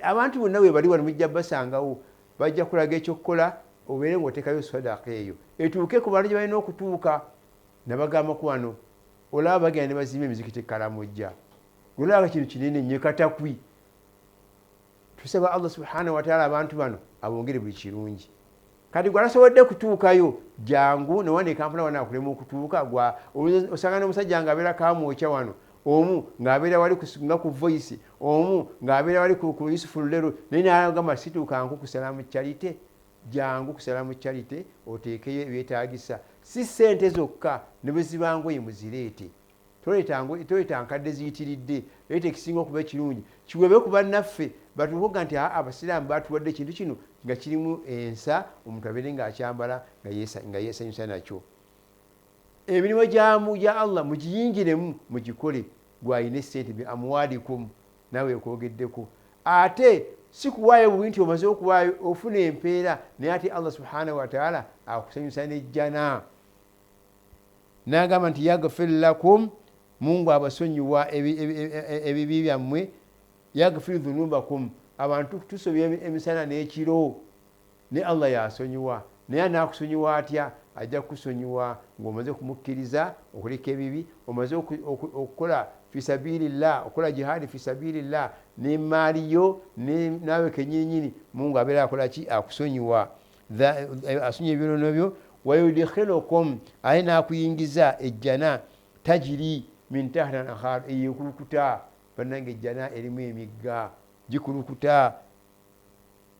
abantu bonna we bali wano, mujja basangawo, bajja kulaga ekyokukola obeere ng'oteekayo sadaka eyo etuuke ku bantu gye balina okutuuka. Nabagambaku wano, olaba bagenda ne bazimba emizikiti Kalamojja, olaba kintu kinene nnyo katakwi. Tusaba Allah subhanahu wataala abantu bano abongere buli kirungi. Kati gwe atasobodde kutuukayo, jangu newano ekampala wano akulema okutuuka. Gwa osanga n'omusajja ng'abeera Kamwokya wano, omu ng'abeera wali nga ku Voice, omu ng'abeera wali ku Yusufu Lulero, naye nagamba situukanku ku Salaamu Charity. Jangu ku Salaamu Charity oteekeyo ebyetaagisa, si ssente zokka, ne bwe ziba ngoye muzireete. Toleeta nkadde ziyitiridde, leeta ekisinga okuba ekirungi kiwebe ku bannaffe, batuuke nti aa abasiraamu batuwadde ekintu kino nga kirimu ensa, omuntu abeere ng'akyambala nga yeesanyusa nakyo. Emirimu gya Allah mugiyingiremu, mugikole. Gwalina essente, bi amwalikum, naawe ekwogeddeko. Ate si kuwaayo bubi nti omaze okuwaayo ofuna empeera, naye ate Allah subhanahu wataala akusanyusa nejjana. N'agamba nti yagfir lakum, Mungu abasonyiwa ebibi byammwe. Yagfir dhunubakum, abantu tusobya emisana n'ekiro, ne Allah yasonyiwa. Naye anaakusonyiwa atya? Ajja kukusonyiwa ng'omaze kumukkiriza okuleka ebibi, omaze okukola fisabilillah, okukola jihaadi fisabilillah n'emaali yo naawe kenyininyini. Mungu abeera akola ki? Akusonyiwa, asonyiwa ebyonoono byo. Wayudkhilukum, ate n'akuyingiza ejjana, tajiri min tahta anhar, eyo ekulukuta. Bannange, ejjana erimu emigga gikulukuta.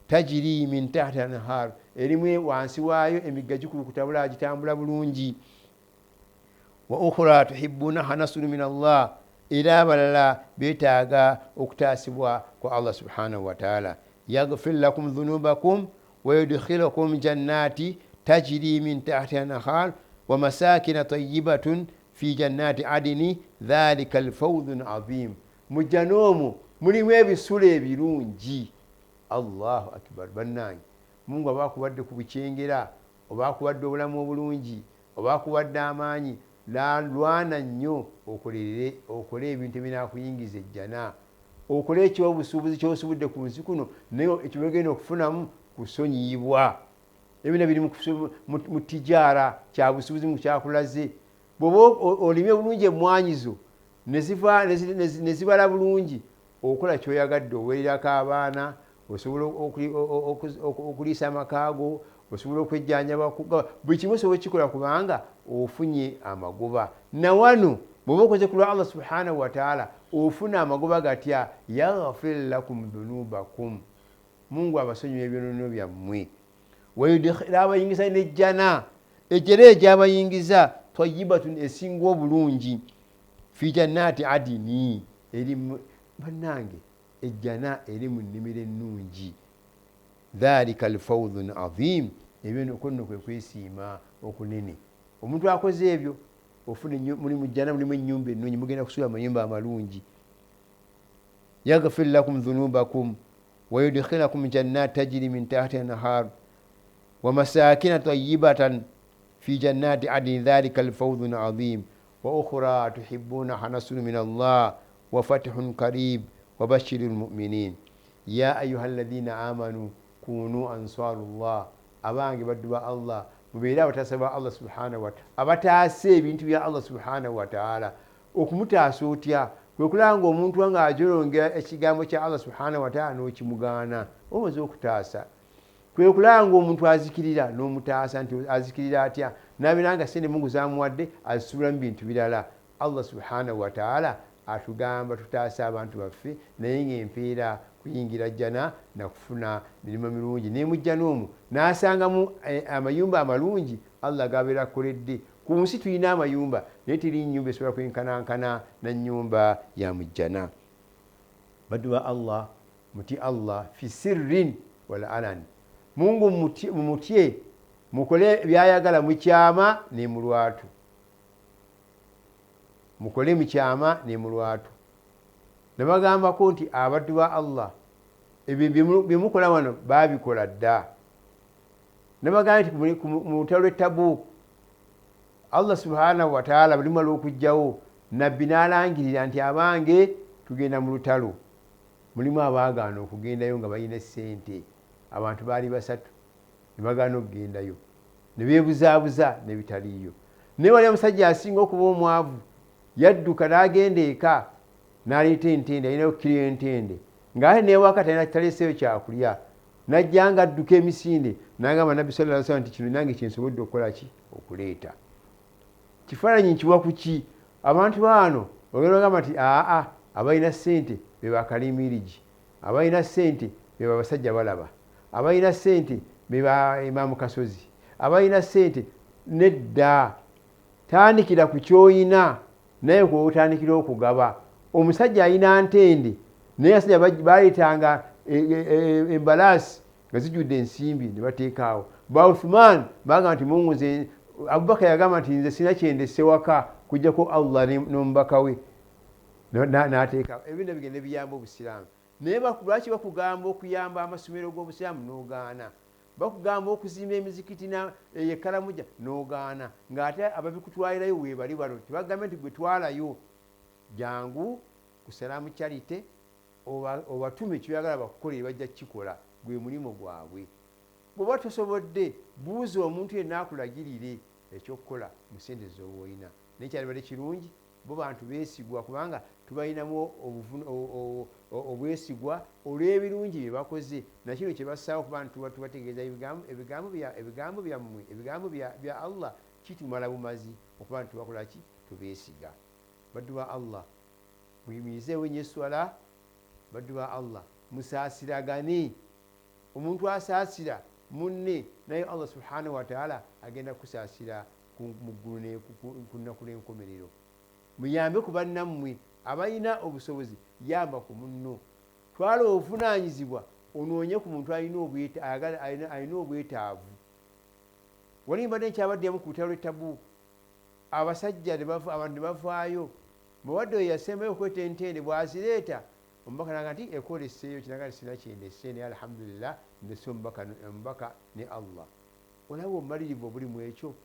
Tajiri min tahta anhar, erimu wansi waayo emigga gikulukuta, bulaa gitambula bulungi. Wa ukhra tuhibunaha nasru min Allah, era abalala beetaaga okutaasibwa kwa Allah subhanahu wataala. Yagfir lakum dhunubakum wayudkhilukum jannati tajiri min tahtiha anhar wa masakina tayibatun fi jannati adini dhalika alfawdhun azim. Mu jjana omwo mulimu ebisulo ebirungi. Allahu akbar! Bannange, Mungu aba akuwadde ku bukyengera, oba akuwadde obulamu obulungi, oba akuwadde amaanyi, lwana nnyo okolerere, okole ebintu ebinaakuyingiza ejjana, okole ekyobusuubuzi kyosobodde ku nsi kuno, naye ekyogenda okufunamu kusonyiyibwa. Ebina biri mu tijaara, kyabusuubuzi mu kyakulaze. Bw'oba olimye bulungi emmwanyi zo ne zibala bulungi, okola kyoyagadde, oweererako abaana, osobola okuliisa amakaago, osobola okwejjanjaba, buli kimu osobola okukikola kubanga ofunye amagoba. Nawano bw'oba okoze ku lwa Allah subhanahu wataala, ofuna amagoba gatya? Yaghfir lakum dhunubakum, Mungu abasonyiwa ebyonoono byammwe. Abayingiza nejjana, ejjana eyo gyabayingiza tayibatun, esinga obulungi, fi jannati adini, eri bannange ejjana eri mu nnimiro ennungi. Dhalika alfawdhun azim, ebyo konno kwe kwesiima okunene. Omuntu akoze ebyo ofuna muli mu jjana, mulimu ennyumba ennungi, mugenda kusula amayumba amalungi. Yaghfir lakum dhunubakum wayudkhilakum jannat tajiri min tahtiha nahar wa masakina tayibatan fi jannati adini dhalika alfawdhun azim. Wa ukhra tuhibunaha nasru min Allah wa fathun karib wa bashiri lmuminin. Ya ayuha alladhina amanu kunu ansarullah, abange baddu ba Allah, mubeere abataasa ba Allah subhanahu wataala, abataasa ebintu bya Allah subhanahu wataala. Okumutaasa otya? Kwe kulaba nga omuntu nga ajolongera ekigambo kya Allah subhanahu wataala n'okimugaana, omaze okutaasa. Kwe kulaba ng'omuntu azikirira n'omutaasa nti azikirira atya, n'abeera nga ssente Mungu z'amuwadde azisuubula mu bintu birala. Allah subhanahu wataala atugamba tutaase abantu baffe, naye ng'empeera kuyingira jjana na kufuna mirimu mirungi. Naye mu jjana omwo n'asangamu amayumba amalungi Allah g'abeera akoledde. Ku nsi tulina amayumba, naye teri nnyumba esobola kwenkanankana na nnyumba ya mu jjana. Baddu ba Allah, mutye Allah fi sirrin wal alan. Mungu mumutye, mukole byayagala mu kyama ne mu lwatu. Mukole mu kyama ne mu lwatu. Nabagambako nti abaddu ba Allah ebyo bye mukola wano baabikola dda. Nabagamba nti mu lutalo lw'e Tabuuk, Allah subhanahu wataala bwe limala okujjawo Nabbi n'alangirira nti abange tugenda mu lutalo. Mulimu abaagaana okugendayo nga balina essente, abantu baali basatu ne bagaana okugendayo ne beebuzaabuza n'ebitaliiyo. Naye wali omusajja asinga okuba omwavu yadduka n'agenda eka n'aleeta entende, alinayo kiro y'entende ng'ate n'ewaka talina taleeseeyo kyakulya, n'ajja nga adduka emisinde n'agamba Nabbi sallallahu alaihi wasallam nti kino nange kye nsobodde okukola ki okuleeta. Kifaananyi nkiwa ku ki? Abantu baano ogenda ogamba nti aa abalina ssente be bakalimirigi, abalina ssente be babasajja balaba, abalina ssente be ba Imaamu Kasozi, abalina ssente. Nedda, tandikira ku ky'olina naye kw'otandikira okugaba. Omusajja alina ntende, naye abasajja baleetanga embalaasi nga zijjudde ensimbi ne bateekaawo. Ba Uthman bagamba nti Mungu nze, Abubakar yagamba nti nze sirina kyendese waka kujjako Allah n'omubaka we, n'ateekaawo. Ebyo byonna bigenda biyamba Obusiraamu. Naye lwaki bakugamba okuyamba amasomero g'Obusiraamu n'ogaana? Bakugamba okuzimba emizikiti eyo e Karamoja n'ogaana, ng'ate ababikutwalirayo weebali wano. Tebagambye nti gwe twalayo, jangu ku Salaamu Charity obatume kyoyagala bakukolere, bajja kukikola, gwe mulimu gwabwe. Bw'oba tosobodde, buuza omuntu yenna akulagirire ekyokukola mu ssente z'oba olina. Naye kyalibadde kirungi bo bantu beesigwa, kubanga tubalinamu obwesigwa olw'ebirungi bye bakoze nakino kye bassaawo okuba nti tubategeeza ebigambo byammwe, ebigambo bya Allah kitumala bumazi okuba nti tubakola ki, tubeesiga. Baddu ba Allah, muyimirizeewo nnyo esswala. Baddu ba Allah, musaasiragane. Omuntu asaasira munne naye Allah subhanahu wataala agenda kukusaasira mu ggulu ku nnaku lw'enkomerero. Muyambe ku bannammwe abalina obusobozi, yamba ku munno. Twala obuvunaanyizibwa onoonye ku muntu alina obwetaavu. Wali mbadde nkyabaddemu ku lutalo lw'e Tabuuk, abasajja abantu ne bavaayo. Muwadde oyo yasembayo okuleeta entende, bw'azireeta omubaka n'agamba nti ekoleseeyo ki? N'agamba nti sirina kye ndese, naye alhamdulillah ndese omubaka ne Allah. Olaba obumalirivu obuli mu ekyo?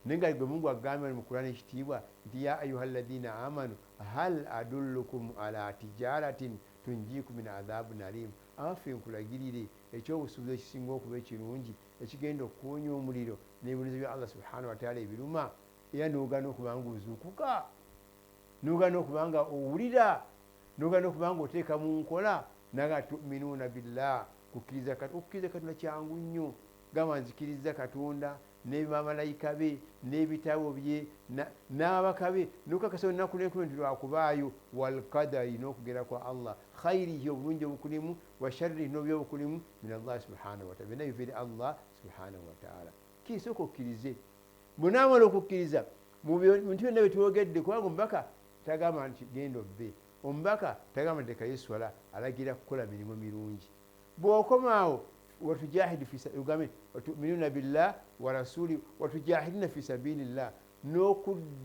Naye nga gwe Mungu agambye mu Kurani ekitiibwa nti ya ayuha alladhina amanu hal adullukum ala tijaratin tunjikum min adhabun alim. Abaffe nkulagirire ekyobusuubuzi ekisinga okuba ekirungi ekigenda okukuwonya omuliro n'ebibonerezo bya Allah subhanahu wataala ebiruma, era n'ogaana okuba nga ozuukuka, n'ogaana okuba nga owulira, n'ogaana okuba nga oteeka mu nkola. Naga tuminuuna billah, kukkiriza Katonda kyangu nnyo. Gamba nzikiriza Katonda ne bamalayika be n'ebitabo bye n'ababaka be n'okukakasa olunaku lw'enkomerero nti lwakubaayo, walkadari, n'okugera kwa Allah, khairihi, obulungi obukulimu, wa sharrihi, n'obubi obukulimu, min Allahi subhanahu wataala, byonna biva eri Allah subhanahu wataala. Kisooka okkirize. Bw'onaamala okukkiriza mu bintu byonna bye twogedde, kubanga omubaka tagamba nti genda obbe, omubaka tagamba nti lekayo esswala, alagira kukola mirimu mirungi. Bw'okomaawo watujahidu ugambe watuminuna billah wa rasuli watujahiduna fi sabilillah,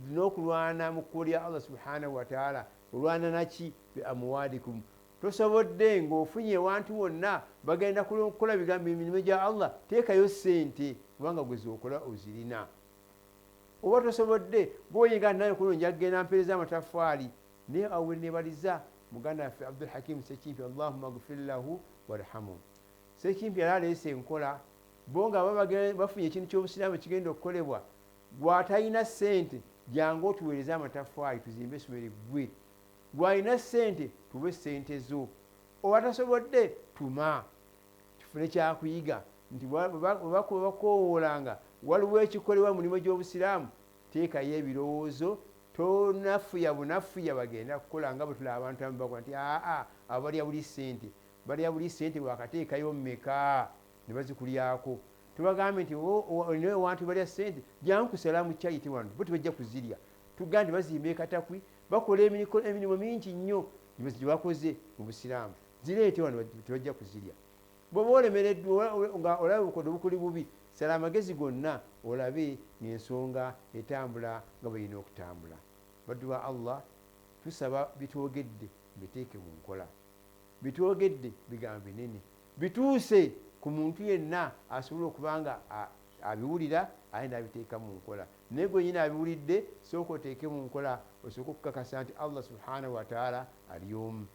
n'okulwana mu kkubo lya Allah subhanahu wataala. Olwana naki? Bi amwalikum. Tosobodde ng'ofunye ewantu wonna bagenda kukola bigambo emirimu gya Allah, teekayo ssente kubanga gwe z'okola ozirina. Oba tosobodde gwoyinga naye kuno nja kugenda mpeereza amataffaali. Naye awo we neebaliza muganda waffe Abdul Hakimu Sekimpi, Allahumma gfir lahu warhamu. Sekimpi yali aleese enkola bo nga bafunye ekintu ky'obusiraamu ekigenda okukolebwa, gwatalina ssente jangu otuweereze amataffaali tuzimbe essomero eggwe, gwalina ssente tuwe ssente zo, oba tasobodde tuma tufune kyakuyiga. Nti bwe bakowoolanga waliwo ekikolebwa mu mirimu gy'obusiraamu, teekayo ebirowoozo, tonafuya bunafuya. Bagenda kukola nga bwe tulaba abantu abamu bakola nti aa, abo balya buli ssente, balya buli ssente, bwakateekayo mmeka ne bazikulyako. Tubagambye nti olina ewantu balya ssente, jangu ku Salaamu Charity wano, bo tebajja kuzirya. Tugambye nti bazimba ekatakwi, bakola emirimu mingi nnyo gye bakoze mu busiraamu, zireete wano, tebajja kuzirya. Bw'oba olemereddwa nga olaba obukodo bukuli bubi, sala amagezi gonna olabe ng'ensonga etambula nga bwerina okutambula. Baddu ba Allah, tusaba bitwogedde biteeke mu nkola. Bitwogedde bigambo binene, bituuse ku muntu yenna asobola okuba nga abiwulira aye n'abiteeka mu nkola. Naye gwe nyina abiwulidde, sooka oteeke mu nkola, osooke okukakasa nti Allah subhanahu wataala ali omu,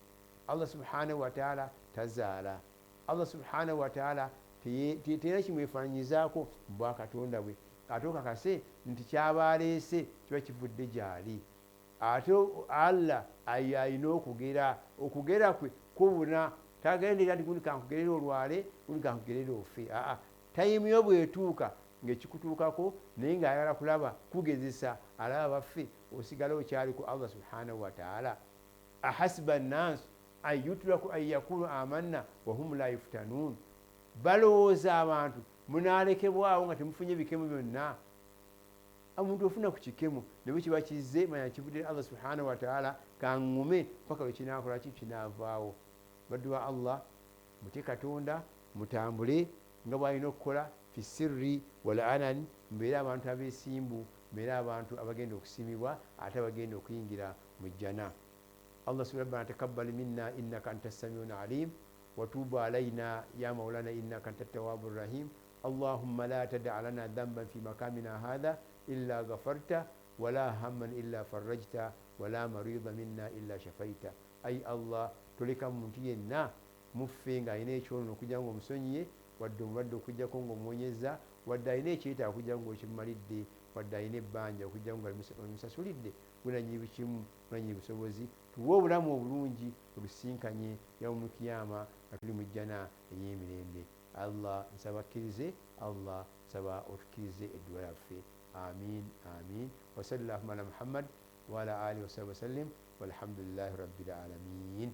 Allah subhanahu wataala tazaala, Allah subhanahu wataala terina kimwefaananyizaako mu bwakatonda bwe, ate okakase nti kyaba aleese kiba kivudde gyali. Ate Allah ayo alina okugera, okugera kwe kubuna, tagenderera nti gundi kankugerera olwale, gundi kankugerera ofe. Aa, time yo bwetuuka ngaekikutuukako, naye ngaayagala kulaba kugezesa, alaba baffe osigala okyali ku Allah subhanahu wataala. Ahasiba nnaasu an yutraku an yakulu amanna wahum la yuftanuun. Balowooza abantu munaalekebwawo nga temufunye bikemo byonna? Omuntu ofuna ku kikemo, ne bwe kiba kizze, manya kivudde Allah subhanahu wataala, kaŋŋume paka lwe kinaakola ki, kinaavaawo. Baddu ba Allah, mutye Katonda, mutambule nga bw'alina okukola fi sirri wal anan, mubeere abantu abeesimbu, mubeere abantu abagenda okusiimibwa ate abagenda okuyingira mu jjana. Allah, rabbana takabbal minna innaka anta samiun alim watubu alaina ya maulana innaka anta tawabu rahim. Allahumma la tada lana dhanban fi makamina hadha illa ghafarta, wala hamman illa farajta, wala marida minna illa shafaita. Ai Allah, toleka muntu yenna muffe ng'alina ekyonono okujja nga omusonyiye, wadde omulwadde okujjako ng'omuwonyeza, wadde alina ekyetaago okujja ng'okimumalidde, wadde alina ebbanja okujja nga olimusasulidde. Gunanyini bukimu, gunanyini busobozi, tuwe obulamu obulungi otusinkanye yaumu kiyama nga tuli mu jjana ey'emirembe. Allah, nsaba akkirize, Allah, nsaba otukkirize edduwa yaffe. Amin, amin. Wasalli llahuma ala Muhammad waala alihi wasabi wasallim, walhamdulillahi rabbil alamin.